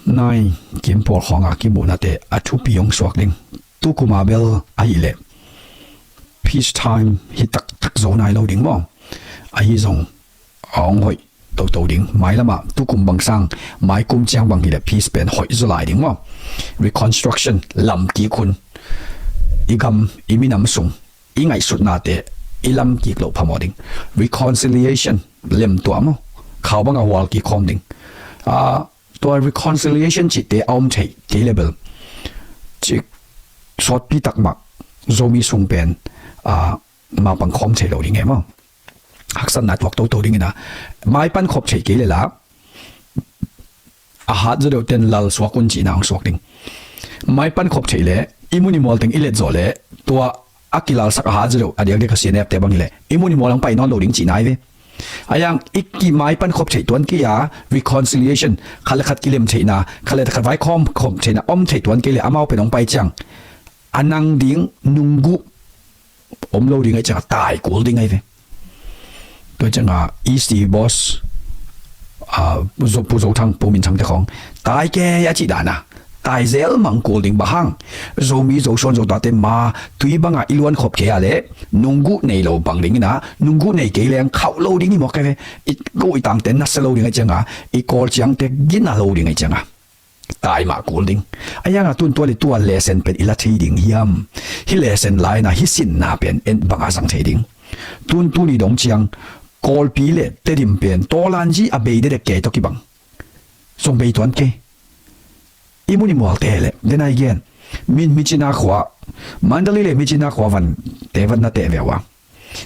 nine kim pawl khawng a kimuhnate a thupi hong suak ding. Tukuma bel ahileh peace time hi taktak zo nai lo ding maw. Ahi zong a hong hoih toto ding. Mailamah tukum bang sang, mai kum ciang bang hileh peace pen hoih zaw lai ding maw. Reconstruction, lam kik hun, i gam i minam sung i ngaihsutnate i lam kik loh phamawh ding. Reconciliation, lemtuah maw, khau banga hual kik khawm ding. Ah, tua reconciliation cihte a om theih kei le bel cik sawtpi tak mah Zomi sung pen, ah, mapang khawm thei lo ding e maw. Haksatna tuak toto dingin a, maipan khop theih kei le la a hat zaw deuh ten lal suak un cihna hong suak ding. Maipan khop theih le i mun i mual teng i let zawh le tua a kilalsak a hat zaw deuh a diakdiak a C N F te bang hileh i mun i mual hong pai nawn lo ding cihna hi ve. A yang i ki maipan khop theih tuan kei a, reconciliation, khat le khat kilem theihna, khat le khat vaikhawm khop theihna om theih tuan kei le amau pen hong pai ciang a nang ding nungguh om lo ding ahi cianga tai kul ding ahi ve. Tua cianga E C boss, ah, Zo, Pu Zo Thang, Pu Min Thang te khawng tai kei a cih dana tai zel mang kul ding. Bang hang? Zomi Zosuan Zotate ma tui banga i luan khop kei a le nungguh nei lo bang dingina, nungguh nei kei leng khauh lo ding hi mawk ahi ve. I ko i tangte nasia lo ding ahi cianga, i Kawl ciangte gina lo ding ahi cianga tai mah kul ding. A yanga tun tua le tua lesson pen i la thei ding hiam? Hi lesson laina hi sinna pen en banga zang thei ding. Tun tuni dong ciang Kawlpi le Tedim pen tawlanzi a bei dedek kei tawh kibang zong bei tuan kei. I mun i mualte le dena i gen, min Myitkyina khua, Mandalay le Myitkyina khua vante van na teh ve uh a,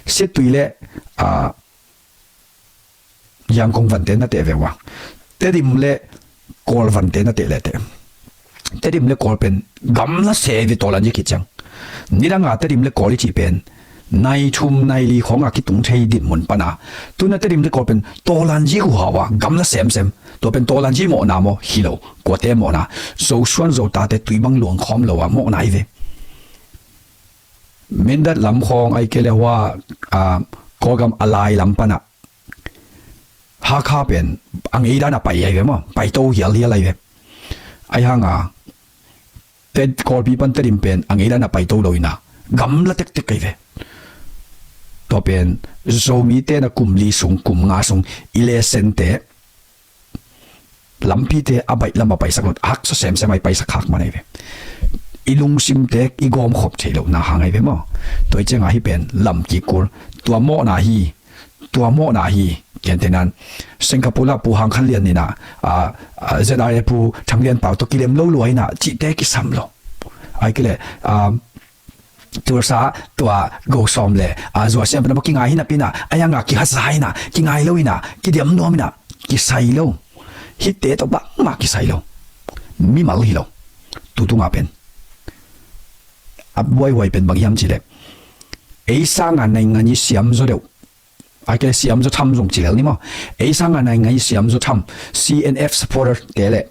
Sittwe le, ah, Yangon vante na teh ve uh a, Tedim le Kawl vante na teh le teh. Tedim le Kawl pen gamla se ve tawlanzi khit ciang. Nidanga Tedim le Kawl i cih pen nai thum nai li khawnga kitung thei dinmun pana, tuna Tedim le Kawl pen tawlanzi huhau a gamla semsem. Tua pen tawlanzi mawhna maw? Hi lo. Kuate mawhna? Zosuan Zotate tui bang luang khawm lo a mawhna hi ve. Mindat lam khawng ahi kei le hua, ah, Kawlgam a lai lam pana Hakha pen a ngei dana pai ahi ve maw, pai to hialhial ahi ve. Ahi hanga Ted, Kawlpi pan Tedim pen a ngei dana pai to lo ina gamla tektek ahi ve. Tua pen Zomite na kum li sung, kum nga sung i lesson te, lampite a baih lama paisak lo, a haksa semsem a i paisak khak man ahi ve. I lungsimte i gawmkhop theih lohna hang ahi ve maw. Tua i cianga hi pen lam kik kul. Tua mawhna hi, tua mawhna hi. Gentehnan Singapore ah Pu Hang Khan Lian ina, ah, ah, Z R A Pu Thang Lian Pau tawh kilem lo lua ina cihte kisam lo. Ahi kei le, ah, Tulsa tua Go Sawm le, ah, Zua Siam pen a maw kingai hi napi ina, ahi hanga kihaza ina, kingai lo ina, kidiam nuam ina, kisai lo. Hihte tawh bangmah kisai lo. Mimal hi lo. Tutunga pen a buaihuai pen bang hiam cih leh, ei sanga naingan i siam zaw deuh, ahi kei le siam zaw tham zong ci lel ni maw. Ei sanga naingan i siam zaw tham, C N F supporter te le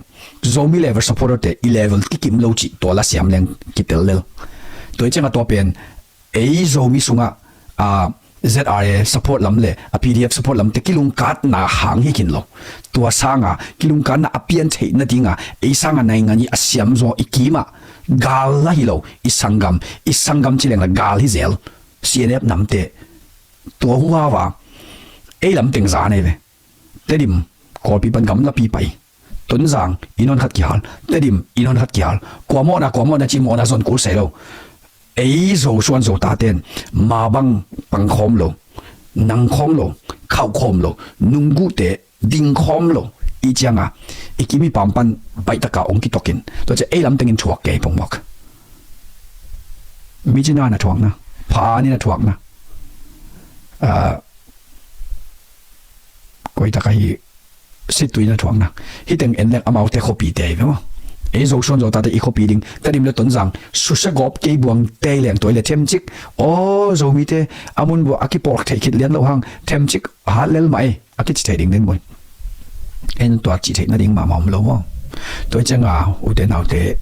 Zomi level supporter te i level kikim lo cih tua la siam leng kitel lel. Tua i cianga tua pen ei Zomi sunga, ah, Z R A support lam le a P D F support lam te kilungkatna hang hi khin lo. Tua sanga kilungkatna a pian theih nadinga ei sanga naingan i a siam zaw i kima gal la hi lo, i sanggam, i sanggam ci leng la gal hi zel. C N F namte tua huhau a ei lam teng za nei ve. Tedim Kawlpi pan gamlapi pai. Tonzang i non khat kihal, Tedim i non khat kihal. Kua mawhna, kua mawhna ci mawhna zon kul sei lo. Ei Zosuan Zotaten ma bang pang khawm lo, nang khawm lo, khauh khawm lo, nungguhte ding khawm lo i cianga i kim i pam pan baihtaka ong kitokin, tua cia ei lam tengin thuak kei pongmawk. Myitkyina na thuakna, Phani na thuakna, ah, koitak ahi, Sittwe na thuakna. Hih teng en leng amaute khuapite ahi ve maw. Ei Zosuan Zotate i khuapi ding, Tedim le Tonzang susia gawp kei buang tei leng tua i le themcik. Aw, Zomite a mun buah a kipawlkhiat theih khit lian lo hang, themcik hat lel mah ei a kici thei ding den buai. En tua cih theih nading mahmah om lo maw. Tua cianga ute naute,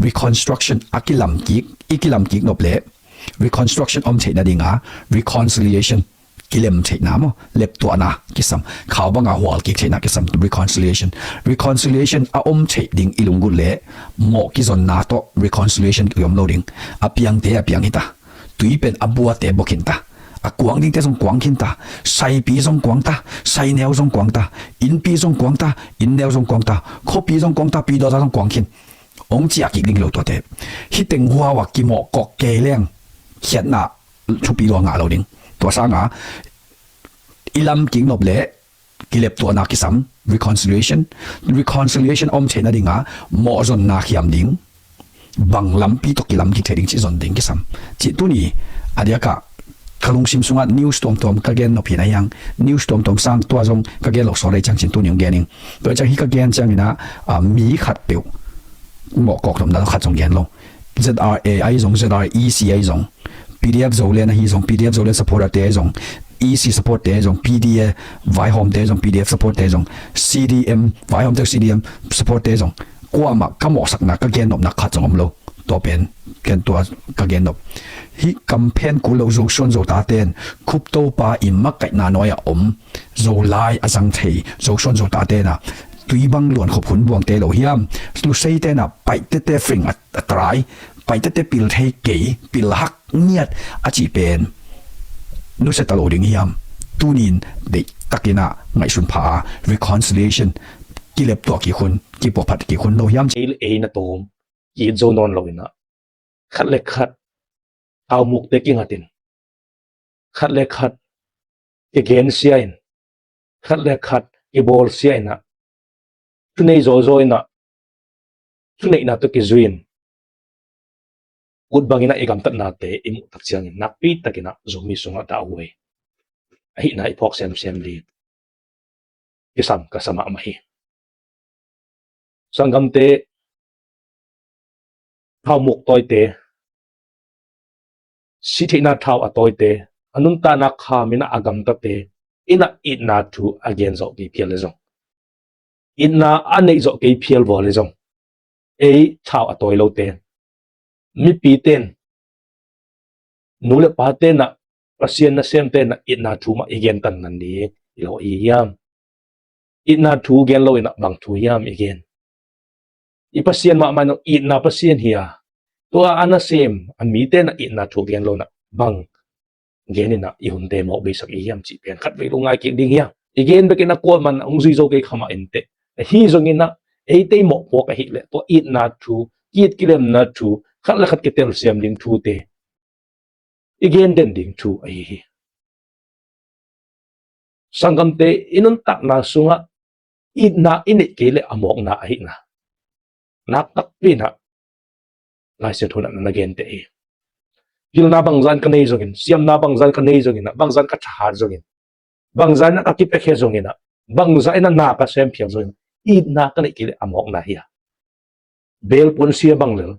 reconstruction a kilamkik, i kilamkik nop le reconstruction om theih nadinga reconciliation, kilem theihna maw, leptuahna kisam, khau banga hualkik theihna kisam reconciliation. Reconciliation a om theih ding i lunggulh le mawh kizonna tawh reconciliation kiom lo ding. A piangte a piang hita, tui pen a buate bua khinta, a kuang dingte zong kuang khinta, saipi zong kuangta, saineu zong kuangta, innpi zong kuangta, inneu zong kuangta, khuapi zong kuangta, pi dawta zong kuang khin. Ong ciah kik ding lo tuate. Hih teng huaua kimawh kawk kei leng khiatna thupi lua ngah lo ding. Tua sanga i lamkik nop le kileptuahna kisam reconciliation. Reconciliation om theih nadinga mawhzonna khiam ding, bang lampi tawh kilamkik thei ding cih zon ding kisam. Cih tuni a diakah ka lungsim sungah news tuamtuam ka gen nop hi na hiang, news tuamtuam sang tua zong ka gen lo sawl ei ciang cin tuni ong gen ing. Tua ciang hi ka gen ciangin ah, ah, mi khat peuh mawh kawk lomna khat zong gen lo. Z R A ahi zong, Z R E C ahi zong, P D F Zoland ahi zong, P D F Zoland supporter te ahi zong, E C supporter te ahi zong, P D F vaihawmte ahi zong, P D F supporter te ahi zong, C D M vaihawmte, C D M supporter te ahi zong, kuamah ka mawhsakna, ka gennopna khat zong om lo. Tua pen ken tua ka gennop. Hih kamphen kul lo Zosuan Zotate in, Khup Topa i makaihna nuai-ah om Zolai a zang thei Zosuan Zotate in ah, tui bang luan khop hun buangte lo hiam? Luseite in ah paihtete fring a, a tarai, paihtete pil thei kei, pil hak ngiat a cih pen nusia ta lo ding hiam? Tunin deihtakin ah ngaihsun pha a, reconciliation, kileptuah kik hun, kipuahphat kik hun lo hiam? Ei le ei na tawm, ki-it zo nawn lo in ah, khat le khat thaumukte kingatin, khat le khat kigensia in, khat le khat kibawlsia in ah, thunei zawzaw in ah, thuneihna tawh kizui in, ut bangin ah i gamtatnate i muh tak ciangin nakpi takin ah Zomi sungah dahhuai ahihna i phawk semsem ding kisam ka sa mahmah hi. Sanggamte, thaumuk tawite, sihtheihna thau a tawite, a nuntakna kham in ah a gamtate in ah itna thu a gen zawh kei phial le zong, itna a neih zawh kei phial vua le zong, ei thau a tawi lote, mipite in, nu le pate in ah, Pasian nasemte in ah itna thu mah i gen tan nan ding hi lo ahi hiam? Itna thu gen lo in ah bang thu hiam i gen? I Pasian mahmah in ah itna Pasian hi a, tua a nasem a mite in ah itna thu gen lo in ah bang gen in ah i hunte mawk beisak i hiam cih pen khatvei lungngai kik ding hi a. I gen bekin ah kuaman hong zui zo kei kha mah inteh. Ahi zongin ah eite i mawhpuak ahih leh tua itna thu, ki-it kilemna thu, khat le khat kitelsiam ding thute i gen den ding thu ahi hi. Sanggamte, i nuntakna sungah itna i neih kei leh a mawkna ahihna naktakpi in ah Lai Siangtho in ah na gente hi. Pilna bangzah in ka nei zongin, siamna bangzah in ka nei zongin ah, bangzah in ka thahat zongin, bangzah in ah ka kipiakhia zongin ah, bangzah in ah na ka semkhia zongin, itna ka neih kei leh a mawkna hi a. Beel puansia bang lel,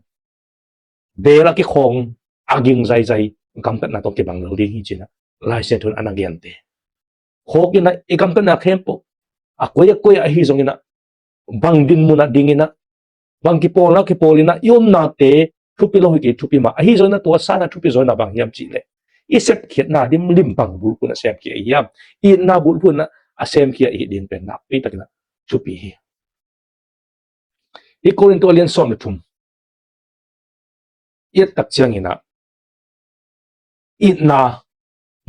beel a kikhawng a ging zaizai gamtatna tawh kibang lel ding hi ci-in ah Lai Siangtho in ah na gente. Khawk in ah i gamtatna khempeuh, a koi a koi ah ahi zongin ah, bang dinmun ah dingin ah, bang kipawlna kipawl in ah i omnate thupi lo hi kei, thupi mah. Ahi zongin ah tua sangin ah thupi zaw in ah bang hiam cih leh, i sepkhiatna dimlim bang bulphuh in ah semkhia i hiam? Itna bulphuh in ah a semkhia i hih ding pen nakpi takin ah thupi hi. I Korinto a lian sawm le thum i et tak ciangin ah, itna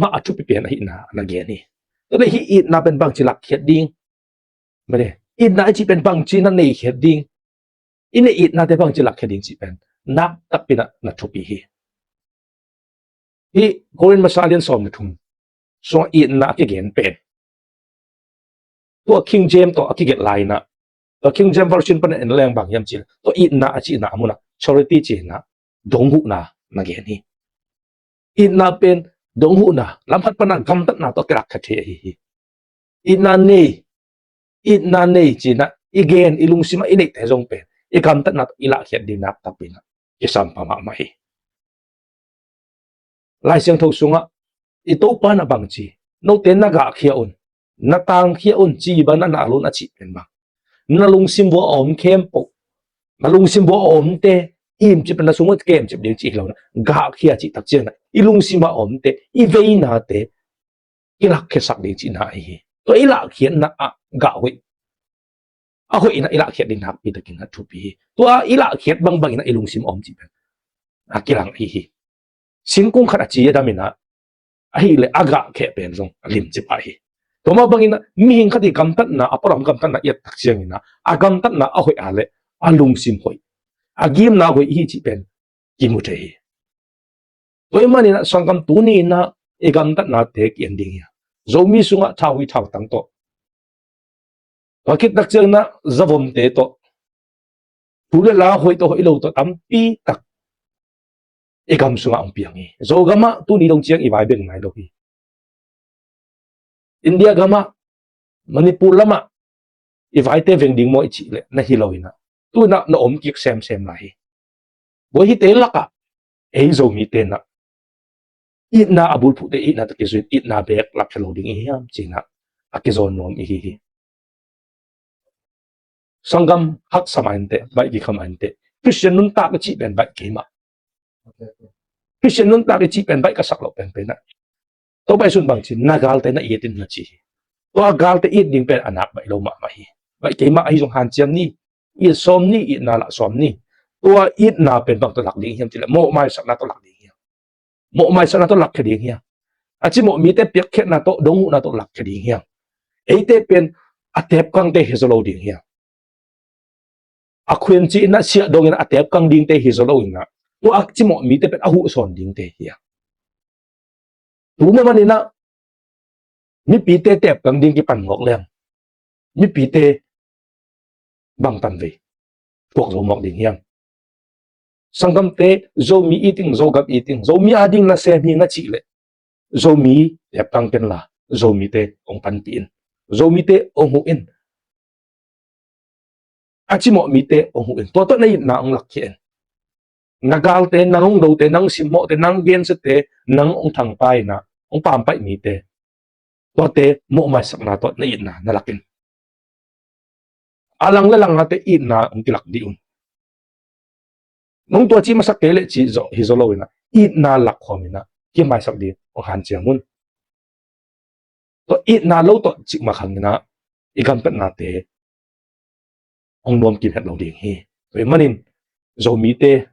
mah a thupi pen ahihna na gen hi. Tua leh hih itna pen bangci lakkhiat ding, mene, itna i cih pen bangci na neikhiat ding, i neih itnate bangci lakkhiat ding cih pen naktakpi in ah na thupi hi. Hih Korin masa a lian sawm le thum sungah itna a kigen pen, tua King James tawh a kigelh lai in ah, tua King James Version pan en leng bang hiam cih leh, tua itna a cihna a mun ah charity ci-in ah donghuhna na gen hi. Itna pen donghuhna, lamhat pan ah gamtatna tawh a kilakkhia thei ahi hi. Itna nei, itna nei ci-in ah i gen, i lungsim ah i neihte zong pen i gamtatna tawh i lahkhiat ding naktakpi in ah kisam pha mahmah hi. Lai Siangtho sungah i Topa in ah bangci, note na gahkhia un, na tangkhia un, ci bangin ah na al un a cih pen bang, na lungsim vua a om khempeuh, na lungsim vua a omte, imcip na sung kemcip ding cih hi lo na, gahkhia cih tak ciangin ah, i lungsim a omte, i veinate, i lakkhiatsak ding cihna ahi hi. Tua i lahkhiatna ah gah hoih, a hoih in ah i lahkhiat ding nakpi takin ah thupi hi. Tua i lahkhiat bangbang in ah i lungsim a om cih pen a kilang ahi hi. Singkung khat a ci a dam in ah, ahih leh a gahkhia pen zong a limci pah hi. Tua mah bangin ah mihing khat i gamtatna, a pualam gamtatna i et tak ciangin ah, a gamtatna a hoih a leh a lungsim hoih, a gimna hoih hi cih pen kimu thei hi. Tua ahih manin ah sanggam, tuni in ah i gamtatnate ki-en ding hi a, Zomi sungah thau hui thau tang tawh, tua khit tak ciangin ah zavomte tawh, thu le la hoih tawh hoih lo tawh tampi tak i gam sungah hong piang hi. Zogam ah tuni dong ciang i vai beng nai lo hi. India gam ah, Manipur lam ah i vaite veng ding maw i cih leh na hi lo in ah, tu in ah na om kik semsem lai hi. Boi, hihte lakah ei Zomite in ah itna a bulphuhte itna tawh kizui in, itna beek lakkhia lo ding i hiam ci in ah a kizawn nuam i hi hi. Sanggam, haksa mah inteh, baih kikha mah inteh. Khristian nuntak i cih pen baih kei mah. Khristian nuntak i cih pen baih ka sak loh penpen ah, Topa Jesuh in bang ci, na galte na it in na ci hi. Tua galte it ding pen a nak baih lo mahmah hi. Baih kei mah ahi zong hanciam ni, it sawm ni, itna lah sawm ni. Tua itna pen bang tawh lak ding hiam cih leh mawhmaisakna tawh lak ding hiam? Mawhmaisakna tawh lakkhia ding hiam? A cimawh mite piakkhiatna tawh, dong uhna tawh lakkhia ding hiam? Eite pen a tepkangte hi zaw lo ding hiam? A khuancih in ah, siah dong in ah a tepkang dingte hi zaw lo in ah, tua a cimawh mite pen a huh sawn dingte hiam? Tu mah manin ah mipite tepkang ding kipan mawk leng, mipite bangtan vei thuak zo mawk ding hiam? Sanggamte, Zomi it ing, Zogam it ing, Zomi ading nasem hi na cih leh, Zomi tepkang ken la, Zomite hong panpih in, Zomite hong huh in, a cimawh mite hong huh in, tua tawh na itna hong lakkhia in. Na galte, nang hong dote, nang simmawhte, nang gensiate, nang hong thangpai in ah hong pampaih mite, tuate mawhmaisakna tawh na itna na lak in. A lang le lang ate itna hong kilak dih un. Nong tua cih masak kei leh cih zawh hi zaw lo in ah, itna lakkhawm in ah kimaisak ding hong hanciam un. Tua itna lo tawh cikmah khang in ah i gamtatnate hong nuam kim het lo ding hi. Tua ahih manin Zomite,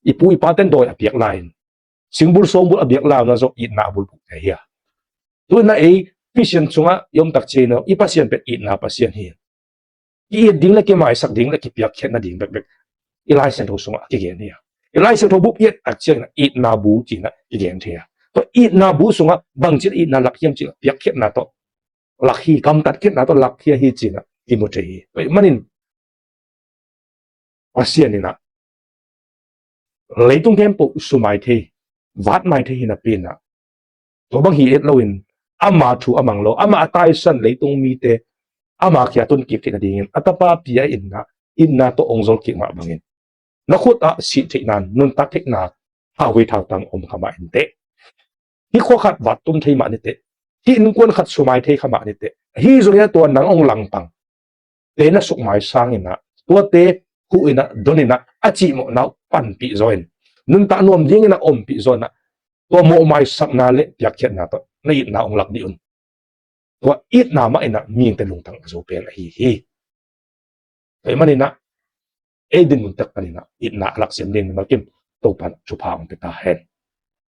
i pu i paten dawi a piak lai-in, singbul songbul a piak lai-in ah zong itna a bulphuhte hi a. Tu in ah ei Khristian sungah i om tak ciangin ah i Pasian pen itna Pasian hi. I it ding le kimaisak ding le kipiakkhiat nading bekbek i Lai Siangtho sungah a kigen hi a. I Lai Siangtho bup i et tak ciangin ah itna bu ci-in ah kigen thei a. Tua itna bu sungah bangci-in itna lak hiam cih leh piakkhiatna tawh lak hi, gamtatkhiatna tawh lakkhia hi ci-in ah kimu thei hi. Tua ahih manin Pasian in ah leitung khempeuh sumai thei, vatmai thei hi napi in ah, tua bang hi et loin, ama thu a mang lo, amah a taisan leitung mite ama kiang tun kik theih nadingin a tapa pia in ah, itna tawh hong zol kik mah bangin, na khut ah sih theihna, nuntak theihna, thau hui thau tang om kha mah inteh. Hih khua khat vat tum thei mah niteh, hih innkuan khat sumai thei kha mah niteh. Ahi zongin ah tua nang hong langpang te na sukmai sangin ah, tuate huh in ah, don in ah, a cihmawhna uh panpih zaw in, nuntak nuam dingin ah ompih zaw in ah, tua mawhmaisakna le piakkhiatna tawh na itna hong lak dih un. Tua itna mah in ah mihingte lungtang a zo pen ahi hi. Tua ahih manin ah ei dinmun tek panin ah itna a lak siam ding mimal kim Topa'n thupha hong pia ta hen.